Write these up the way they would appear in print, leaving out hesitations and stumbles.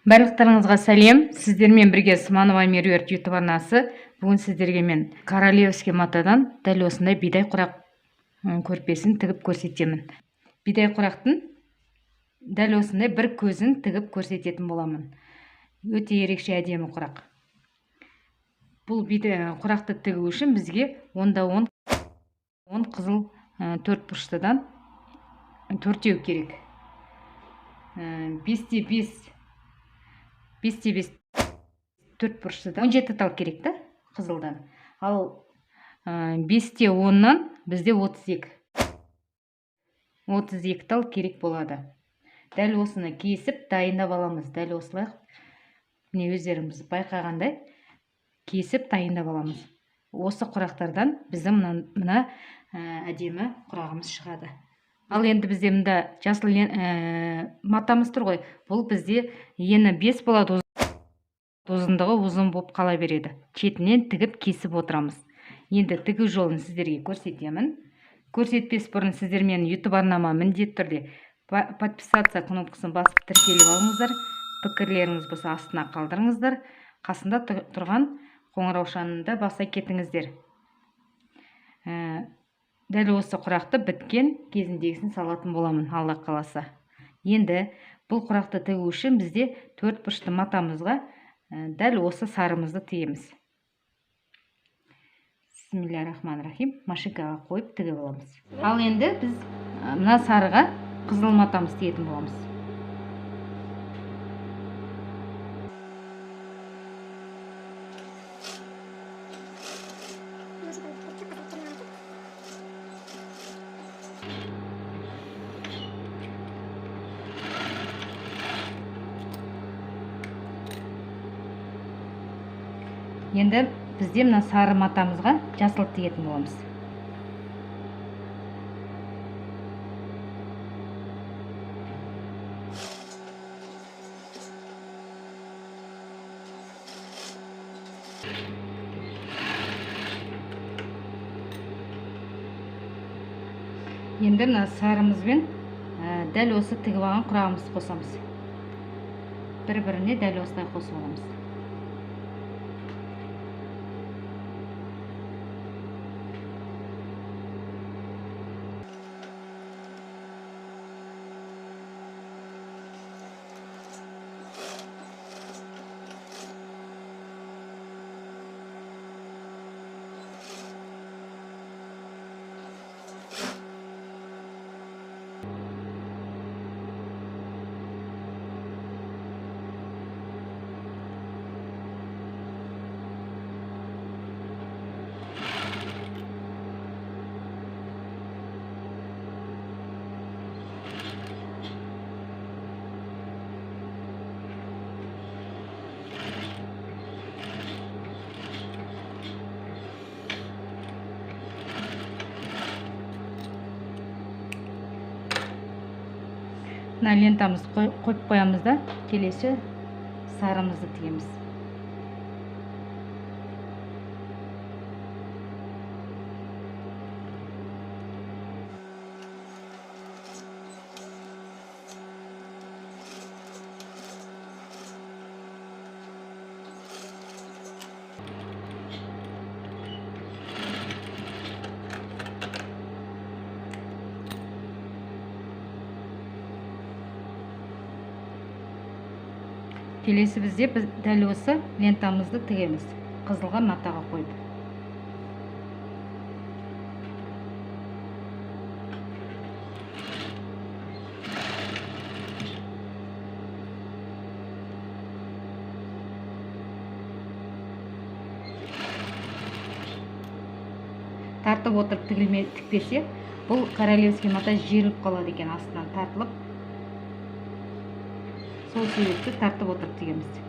Барлықтарыңызға сәлем. Сіздермен бірге Сманова Меруерт YouTube арнасы. Бүгін сіздерге мен королевский матадан дәл осындай бидай құрақ көрпесін тігіп көрсетемін. Бидай құрақтың дәл осындай бір көзін тігіп көрсететін боламын. Өте ерекше әдемі құрақ. Бұл бидай құрақты тігу үшін бізге 10 10 қызыл төрт бұрыштыдан төртеу керек. 5-те 5 5-те 5 төрт бұрыштыдан 17 тал керек та қызылдан. Ал 5-те 10-нан бізде 32. 32 тал керек болады. Дәл осыны кесіп дайындап аламыз. Дәл осылай міне өздеріңіз байқағандай кесіп дайындап аламыз. Осы құрақтардан біздің мына әдемі құрағымыз шығады. Ал енді бізде мында жасыл матамыз тұр ғой. Бұл бізде ені 5 болады, ұзындығы ұзын болып қала береді. Шетінен тігіп кесіп отырамыз. Енді тігу жолын сіздерге көрсетемін. Көрсетпес бұрын сіздер менің YouTube арнама міндетті түрде подписаться кнопкасын басып тіркеліп алыңыздар. Пікірлеріңіз болса астына қалдырыңыздар. Қасында тұрған қоңыраушаны да баса кетіңіздер. Дәл осы құрақты біткен кезіндегісін салатын боламын, Алла қаласа. Енді бұл құрақты тігу үшін бізде төрт бұрышты матамызға дәл осы сарымызды тігеміз. Бисмиллахиррахманиррахим. Машинкаға қойып тігіп аламыз. Ал енді біз мына сарыға қызыл матамыз тігетін боламыз. Енді бізде мына сары матамызға жасыл тігетін боламыз. Енді мына сарымызбен дәл осы тігіп алған құрағымызды қосамыз. Бір-біріне дәл осылай қосып аламыз. Мына лентамызды қойып қоямыз да, келесі сарымызды тігеміз. Келесі бізде біз дәл осы лентамызды тігеміз, қызылға матаға қойып. Тартып отырып тікпесе, бұл королевский мата жеріліп қалады екен астынан тартылып. Сол себепті тартып отырып тігеміз.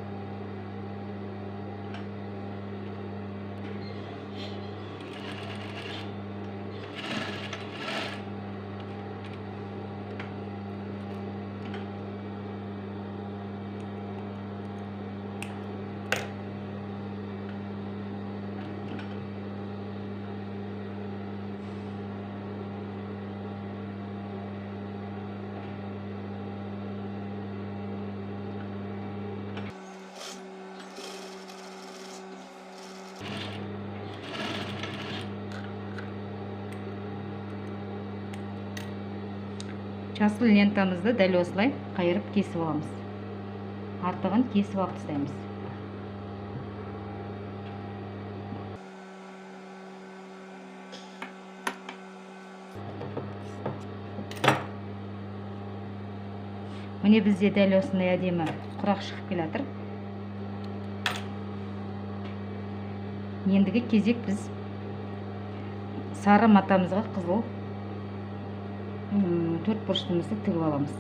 Жасыл лентамызды дәл осылай қайырып кесіп аламыз. Артығын кесіп алып тастаймыз. Міне бізде дәл осындай әдемі құрақ шығып келе жатыр. Ендігі кезек біз сары матамызға қызыл төрт бұрыштымызды тігіп аламыз.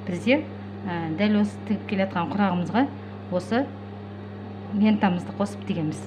Бізде дәл осы тігіп келе жатқан құрағымызға осы лентамызды қосып тігеміз.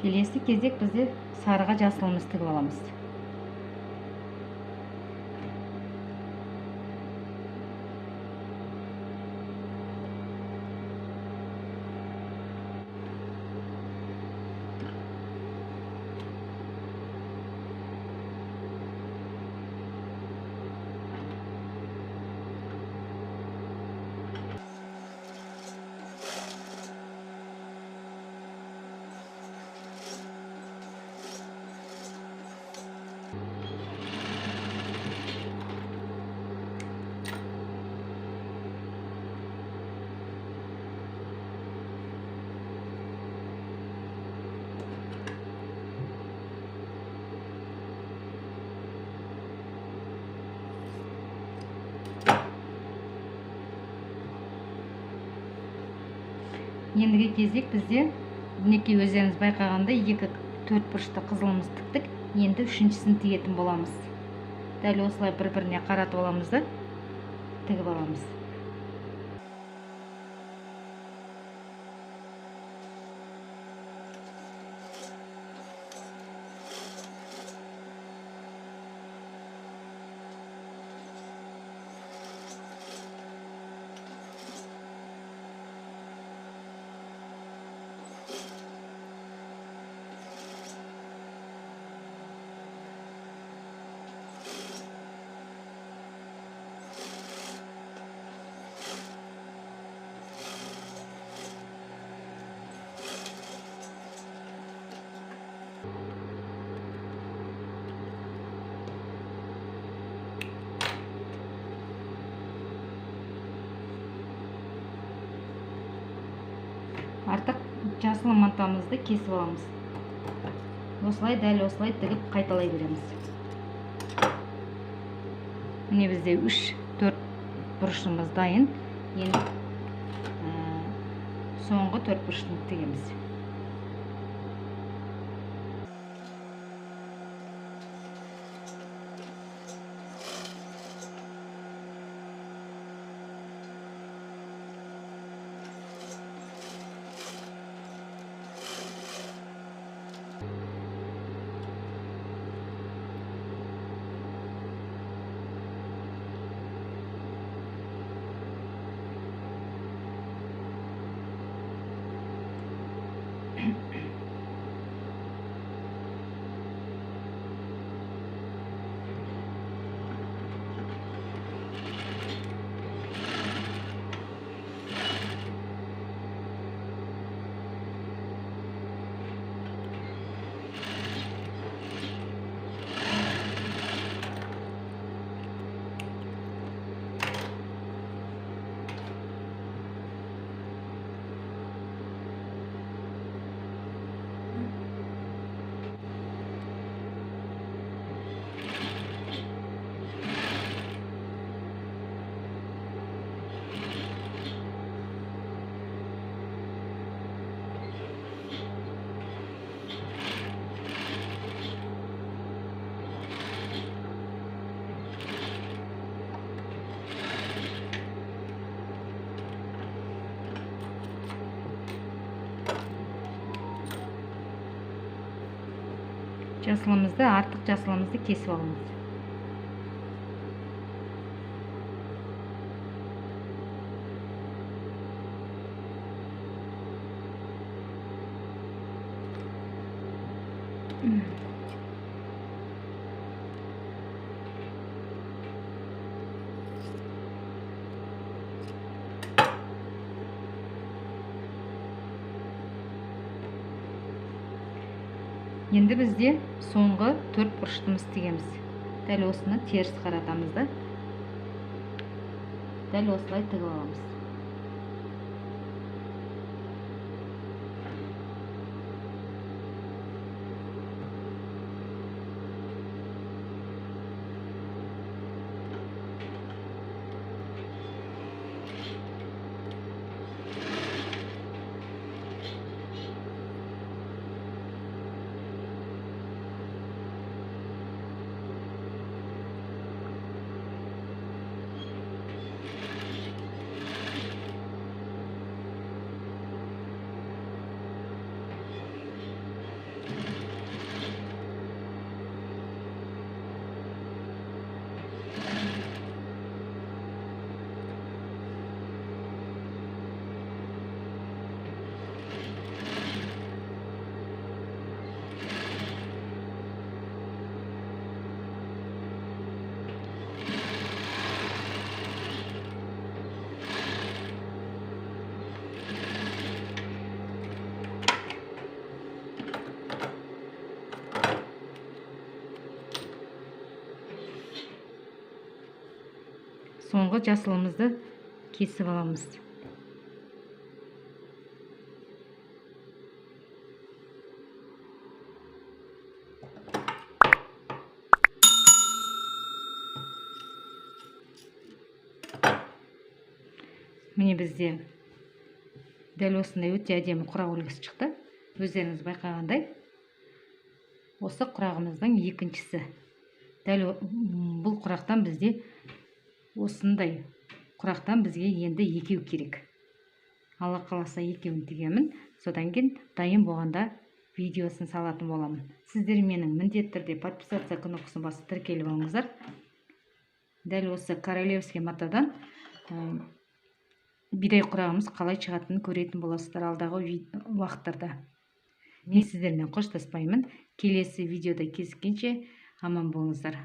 Келесі кезек бізде сарыға жасылымыз тігіп аламыз. Ендігі кезек бізде мінекей өздеріңіз байқағандай екі төрт бұрышты қызылымыз тіктік. Енді үшіншісін тігетін боламыз. Дәл осылай бір-біріне қаратып аламыз да тігіп аламыз. Артық жасыл матамызды кесіп аламыз. Осылай дәл осылай тігіп қайталай береміз. Міне бізде 3-4 бұрышымыз дайын. Енді соңғы 4 бұрышын тігеміз. Жасылымызды, артық жасылымызды кесіп аламыз. Енді бізде соңғы 4 бұрыштымыз тігеміз. Дәл осыны теріс қаратамыз да. Дәл осылай тігіп аламыз. Соңғы жасылымызды кесіп аламыз. Міне бізде дәл осындай өте әдемі құрақ үлгісі шықты. Өздеріңіз байқағандай, осы құрағымыздың екіншісі. Дәл бұл құрақтан бізде осындай құрақтан бізге енді екеу керек. Алла қаласа екеуін тігемін. Содан кейін дайын болғанда видеосын салатын боламын. Сіздер менің міндетті түрде подписаться кнопкасын басып тіркеліп алыңыздар. Дәл осы королевский матадан бидай құрағымыз қалай шығатынын көретін боласыздар алдағы уақыттарда. Мен сіздермен қоштаспаймын. Келесі видеода кездескенше аман болыңыздар.